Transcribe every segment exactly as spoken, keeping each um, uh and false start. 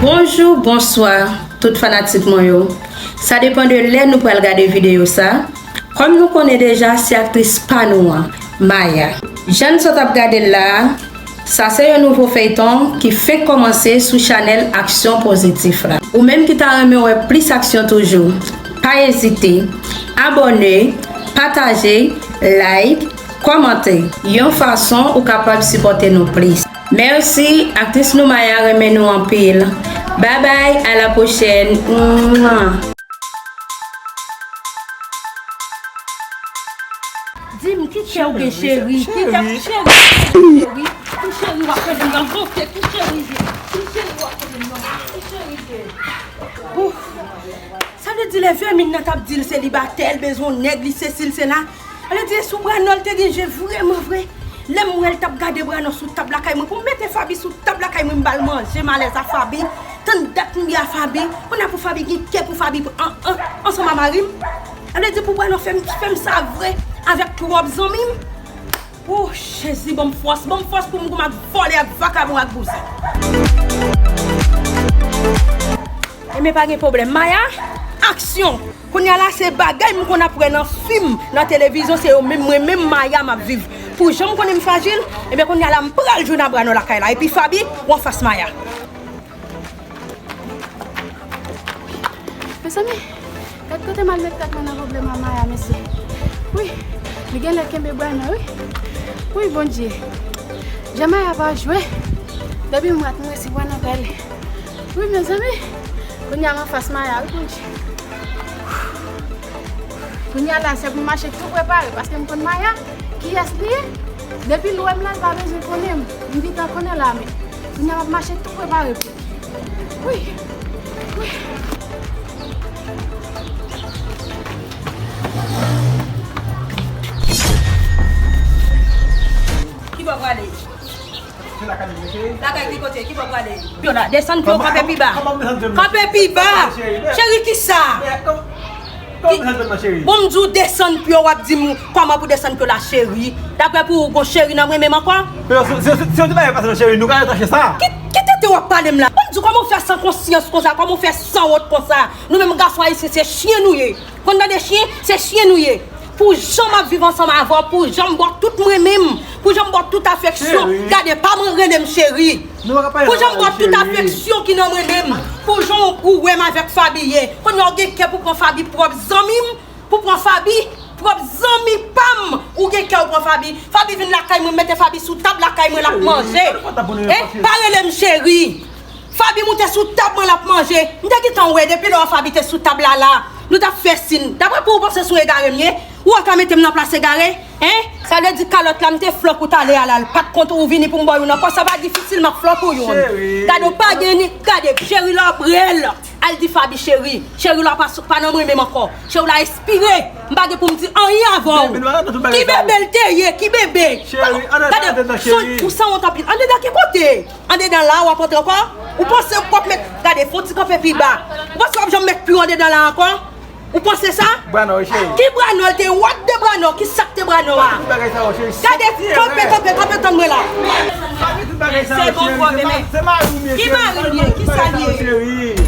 Bonjou, bonswa, tout fanatik mwen yo. Sa depann de lè nou pral gade videyo sa. Kòm nou konnen deja, se aktris pa nou an, Maya. Jan n sot ap gade l la a, sa se yon nouvo feyton ki fenk kòmanse sou chanèl Aksyon Pozitif la. Ou menm ki ta renmen wè plis aksyon toujou, pa ezite, abòne, pataje, like, kòmante. Yon fason ou kapab sipòte nou plis. Mèsi, aktris nou Maya renmen nou anpil. Babay, a la pwochèn. Mwa. Di m, ki kè w gen, cheri? Ki kè, cheri? Ki cheri w ap rele m nan? Monte, ki cheri ye? Ki cheri w ap rele m nan? Ki cheri ye? Ouf. Sa vle di lè Vèmin nan t ap di l selibatè, l bezwen yon nèg, li sesi, l sela. Sa vle di, e sou Branò l te gen je vrèman vre. Lè m wè l t ap gade Branò sou tab lakay mwen, pou m mete Faby sou tab lakay mwen, m ba l manje, malèz a Faby. Tann dat m gen a Faby. Kounye a pou Faby gen kè pou Faby an, an, ansanm a mari m. Sa vle di pou Branò fè m, fè m sa vre avèk twòp zanmi m. Oh, Jezi, ban m fòs, ban m fòs pou m goumen ak vòlè, ak vakabon, ak bouzen. Enben, pa gen pwoblèm. Maya, aksyon! Kounye a la, se bagay m konn ap wè nan fim, nan televizyon, se yo menm, mwen menm, Maya, m ap viv. Pou jan m konnen m frajil, enben, kounye a la, m pral jwenn a Branò lakay la. Epi Faby, ou anfas Maya. Mezanmi, gad kote m al met tèt mwen nan pwoblèm a Maya, mesye. Wi, li genlè kenbe Branò, wi. Wi, Bondye. Jan Maya pa jwe, depi m rat, m resi Branò pale. Wi, mezanmi, kounye a m anfas Maya, wi, Bondye. Kounye a la, se pou m mache tou prepare, paske m konn Maya, kiyès li ye. Depi l wè m la, l pa bezwen konnen m. M gentan konnen l ame. Kounye a m ap mache tou prepare pou li. Wi. Wi. Ki bò w prale? Se lakay mwen, cheri. Lakay ki kote? Ki bò w prale? Pye w la, desann pye w, kanpe pi ba. Kanpe pi ba. Cheri, ki sa? Bon, m di w desann pye w, w ap di m kòman pou desann pye w la, cheri. Daprè pou ou, gon cheri nan mwen menm ankò? Yo, se, se, se, se yon ti bagay pase nan cheri, nou ka retache sa. Ki, ki tete w ap pale m la? Bon, m di w kòman w fè san konsyans konsa, kòman w fè sanwont konsa? Nou menm gason ayisyen, se chen nou ye. Konn tande chen, se chen nou ye. Pou jan m ap viv ansanm avè w, pou jan m ba w tout mwen menm, pou jan m ba w tout afeksyon. Cheri. Gade, pa mwen rele m cheri. Pou jan m ba w tout afeksyon ki nan mwen menm, pou jan ou wè m avèk Faby ye. Kounye a w gen kè pou pran Faby pwòp zanmi m, pou pran Faby pwòp zanmi pa m, ou gen kè ou pran Faby. Faby vin lakay mwen, m mete Faby sou tab lakay mwen, l ap manje. E pa rele m cheri. Faby moute sou tab mwen, l ap manje. M te gentan wè depi lè Faby te sou tab la la. Nou t ap fè sin. Daprè pou ou panse se yon egare m ye? Ou wè w ka mete m nan plas egare? Hein? Sa vle di kalòt la m te flòk ou talè a la, l pa t kont ou vini pou m ba w youn ankò. Sa pa difisil, m ap flòk ou youn. Gade, ou pa gen ni, gade, cheri la ap rèl. Al di Faby cheri. Cheri la pa, pa nan mwen menm ankò. Cheri la espire. M pa gen pou m di anyen avè w. Ki bebe l te ye? Ki bebe? Gade, ou sanwont anpil. Andedan ki kote? Andedan la, w ap antre ankò? Ou panse ou p ap met, gade, fè yon ti kanpe pi ba. Ou panse w ap janm met pye w andedan la ankò? Ou panse sa? Branò, wi, cheri. Ki Branò l te? What de Branò? Ki sa k te Branò a? Tout bagay sa yo, cheri. Gade, kanpe, kanpe, kanpe, tann mwen la. Tout bagay sa yo, cheri. Se ma-, se mari w m ye, cheri. Ki mari l ye? Ki sa l ye? Cheri.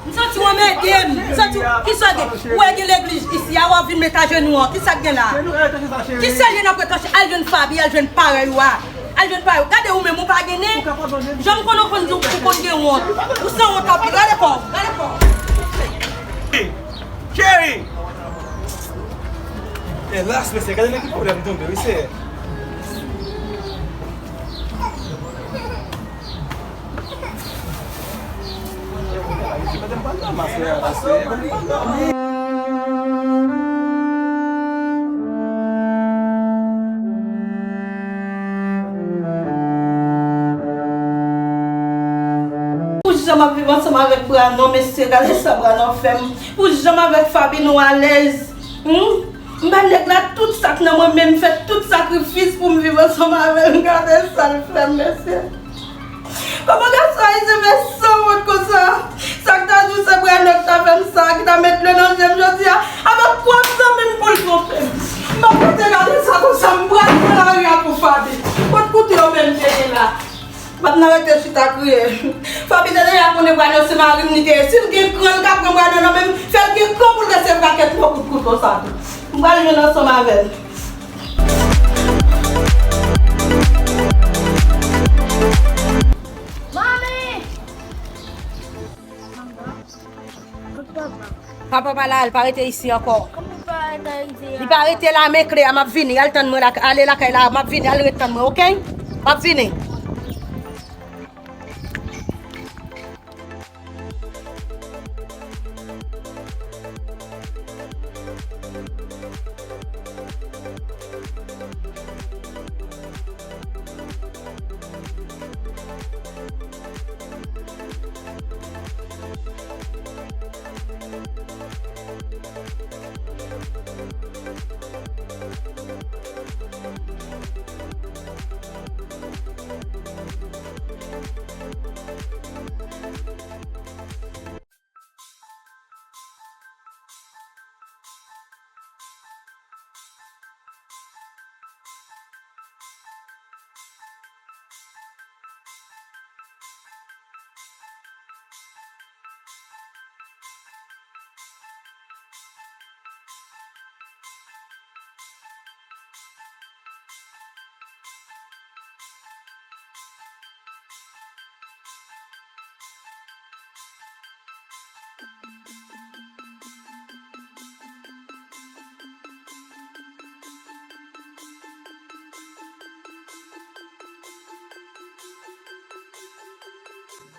M santi w anmède m. M santi w, ki sa gen? Ou wè gen legliz isi a, w ap vin met ajenou an. Ki sa k gen la? Ki sèl je n ap retache? Al jwenn Faby, al jwenn parèy ou a. Al jwenn parèy ou. Gade ou menm, ou pa gen nen. Jan m konn ou konn di w, ou konn gen wont. Ou sanwont anpil. Gade kò w. Gade kò w. Cheri! Elas, mesye, gade nan ki pwoblèm m tonbe, wi, Senyè. Pou jan m ap viv ansanm avèk Branò, mesye, gade sa Branò fè m. Pou jan m avèk Faby nou alèz. Hmm? M ba nèg la tout sa k nan mwen, men m fè tout sakrifis pou m viv ansanm avè l. Gade sa l fè m, mesye. Kòman gason ayisyen fè sanwont konsa? Sa k ta di w se Branò k ta fè m sa, ki ta met dlo nan je m jodi a, avèk pwòp zanmi m pou l twonpe m. M p ap rete gade sa konsa, m pral pran lari a. Mwen pral nan se mari m li te ye. Si l gen kran, l ka pran Brandon nan men m, fè l gen kran pou l resevwa kèk lòt kout kouto sa tou. M pral jwenn ansanm avè l. Manmi! Papa pa la, l pa rete isi ankò. Kòman pa rete isi? Li pa rete la, men kle a, m ap vini. Al tann mwen la, ale lakay la, m ap vini, al ret tann mwen, oke? M ap vini.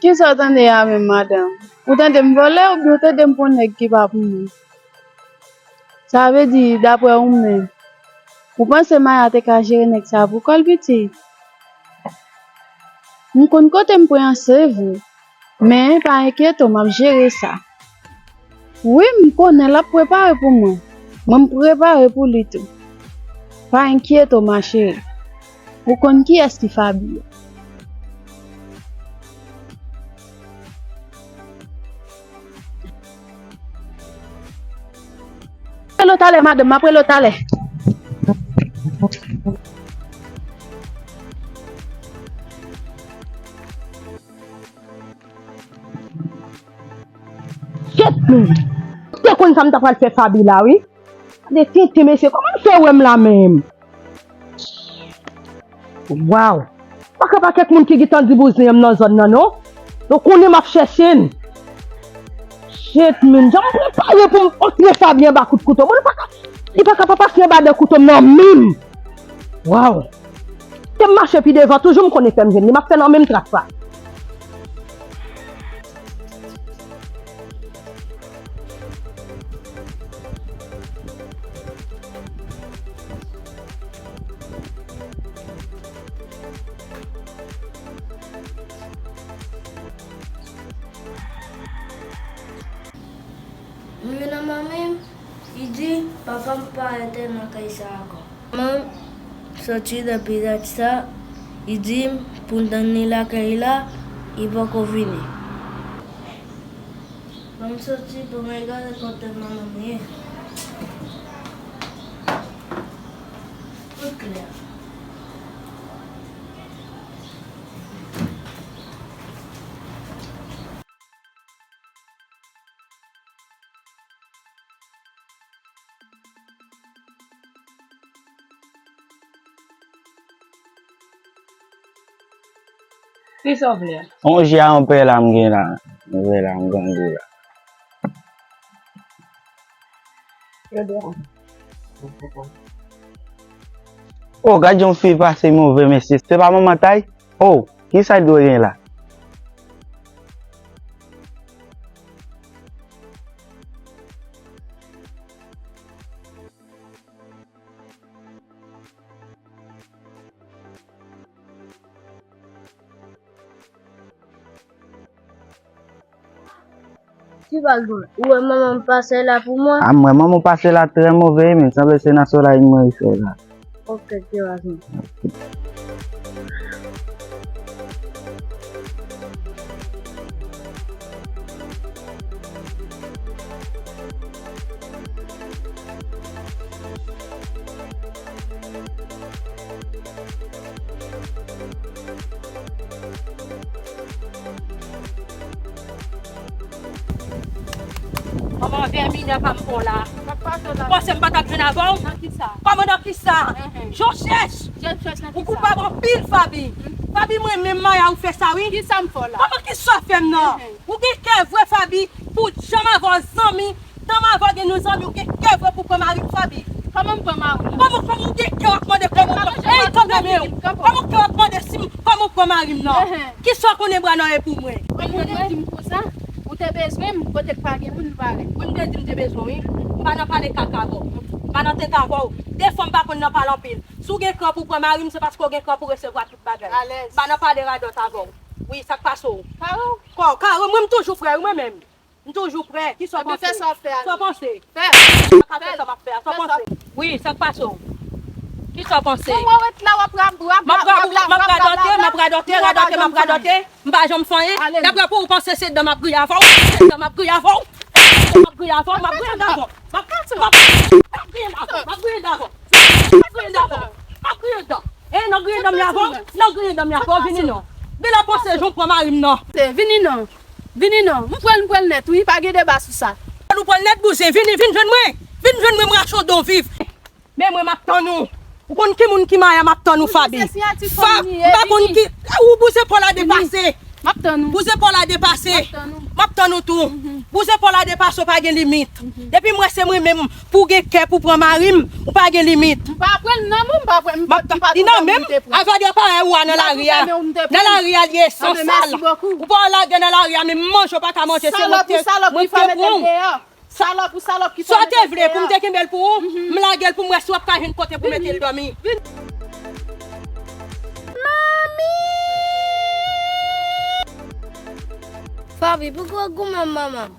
Kisa w tande a menm, madanm? Ou tande m vòlè oubyen w tande m pran nèg ki pa pou mwen? Sa vle di, daprè ou menm, ou panse Maya te ka jere nèg sa pou kò l, pitit? M konn kote m pran an, se vre, men pa enkyete w, m ap jere sa. Wi, m konnen l ap prepare pou mwen. Mwen, m prepare pou li tou. Pa enkyete w, ma chérie. Ou konn kiyès ki Fabio. Rele w talè, madanm, m ap rele w talè. Shit, man! Te konn sa m ta pral fè Faby la, wi. Gade tenten, mesye, kòman l fè wè m la menm? Waw! Pa ka pa kèk moun ki gentan di bouzen an m nan zòn nan, non. Yo konnen m ap chèche n. Shit, man. Jan m prepare pou m antre Faby anba kout kouto. Bon, li pa ka, li pa ka pa pase anba dan kouto m nan menm. Waw! Ke m mache pi devan, toujou m konnen fè m jwenn li. M ap fè nan menm trak sa. M vin nan manmi m, li di papa m pa rete nan kay sa ankò. Manman m soti depi dat sa, li di m pou m tann li lakay la, li poko vini. Ban m soti pou m al gade kote manman m ye. Tout klè. Kisa w vle a? On ji a yon pè la m gen la. Yon pè la m grangou la. Yo dwe. Oh, gad yon fi pase move, mesye. Se pa manman Tay? Oh, kisa l dwe gen la? Ki bal dwe? Ou wè manman m pase la pou mwen? A, m wè manman w pase la trè move, men sanble se nan solèy mwen rive la. Ok, te razon. Kòman vèminè pa m bon la? Sa k pase w la? Ou panse m pa t ap jwenn avè w? Nan kisa? Kòman nan kisa? Enhen. Jan w chèch. Jan w chèch nan kisa? Ou koupab anpil, Faby. Hmm. Faby, mwen menm maya ou fè sa, wi. Kisa m fè w la? Kòman kisa w fè m nan? Enhen. Ou gen kè vre, Faby, pou janm avè w zanmi, tanm avè w gen nou zanmi, ou gen kè vre pou pran mari m, Faby. Kòman m pran mari w? Kòman, kòman ou gen kè w ap mande kòman w pran, ey, tande men, kòman kè w ap mande si m, kòman w pran mari m nan? Enhen. Kisa w konnen Branan ye pou mwen? Ou te di m konsa, ou te bezwen m, kote k pa gen moun, nou pa rete. Wi, m te di m te bezwen w, wi. M pa nan pale kaka avè w. M pa nan tenten avè w. Defwa m pa konn nan pale anpil. Si w gen kran pou pran mari m, se paske w gen kran pou resevwa tout bagay. Alèz. M pa nan pale radòt avè w. Wi, sa k pase w? Karo? Kò, Karo, mwen m toujou prè, wi, mwen menm. M toujou prè. Kisa w panse? Ebyen, fè sa w ap fè a. Sa w panse? Fè. M pa ka fè sa m ap fè a. Sa w panse? Wi, sa k pase w? Kisa w panse? Bon, mwen ret la, w ap rab-, rab-, m ap rab-, rab-, m ap rab-, radote, rab-, m ap radote, radote, m ap radote, m pa janm fè anyen. Alèz. Daprè pou ou panse se dan m ap griye avè w? Se dan m ap griye avè w? M ap griye avè w? M ap griye dan avè w? M ap, m ap, m ap griye dan avè w? M ap griye dan avè w? M ap griye dan avè w? M ap griye dan. E nan griye dan m avè w? Nan griye dan m avè w? Vini non. Bila panse jan w pran mari m nan. Vini non. Vini non. M pran l, m pran l nèt, wi. Pa gen deba sou sa. Ou pran l nèt, bouzen. Vini, vin jwenn mwen. Vin jwenn mwen, m rache w dan w viv. Men mwen, m ap tann ou. Ou konn ki moun ki maya, m ap tann ou, Faby. Fa-, m pa konn ki, ou bouzen pa w la depase. M ap tann ou. Bouzen pa w la depase. M ap tann ou. M ap tann ou tou. Mhm. Bouzen pa w la depase, ou pa gen limit. Mhm. Depi m wè se mwen menm, pou w gen kè pou pran mari m, ou pa gen limit. M pa pran l nan men w, m pa pran, m pa, m pa tou nan men m te pran. Avè de parèy ou a nan lari a. Nan lari a li ye san sal. Ou pa wè lage nan lari a, menm manje w pa ka manje, se mwen ki te, mwen ki te pran w. Salòp ou salòp ki fè w mete l deyò. Salòp ou salòp ki fè w mete l deyò. Sa w te vle pou m te kenbe l pou ou? Mhm. M lage l pou m wè si w ap ka jwenn kote pou mete l dòmi. Vini. Manmi! Faby, poukò w goumen manman?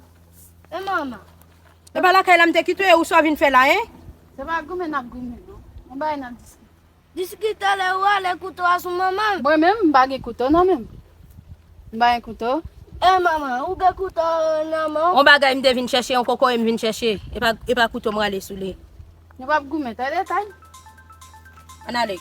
E manman? E pa lakay la m te kite w, e ou sa w vin fè la, en? Se pa goumen n ap goumen, non. Yon bagay n ap diskite. Diskite lè ou ale kouto a sou manman m. Mwen menm, m pa gen kouto nan men m. M pa gen kouto. E manman, ou gen kouto nan men w? Yon bagay m te vin chèche, yon kokoye m vin chèche. E pa, e pa kouto m rale sou li. Nou p ap goumen, tande, Tay? Ann ale.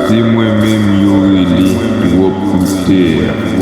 Se mwen menm yo rele Twòp Koutè.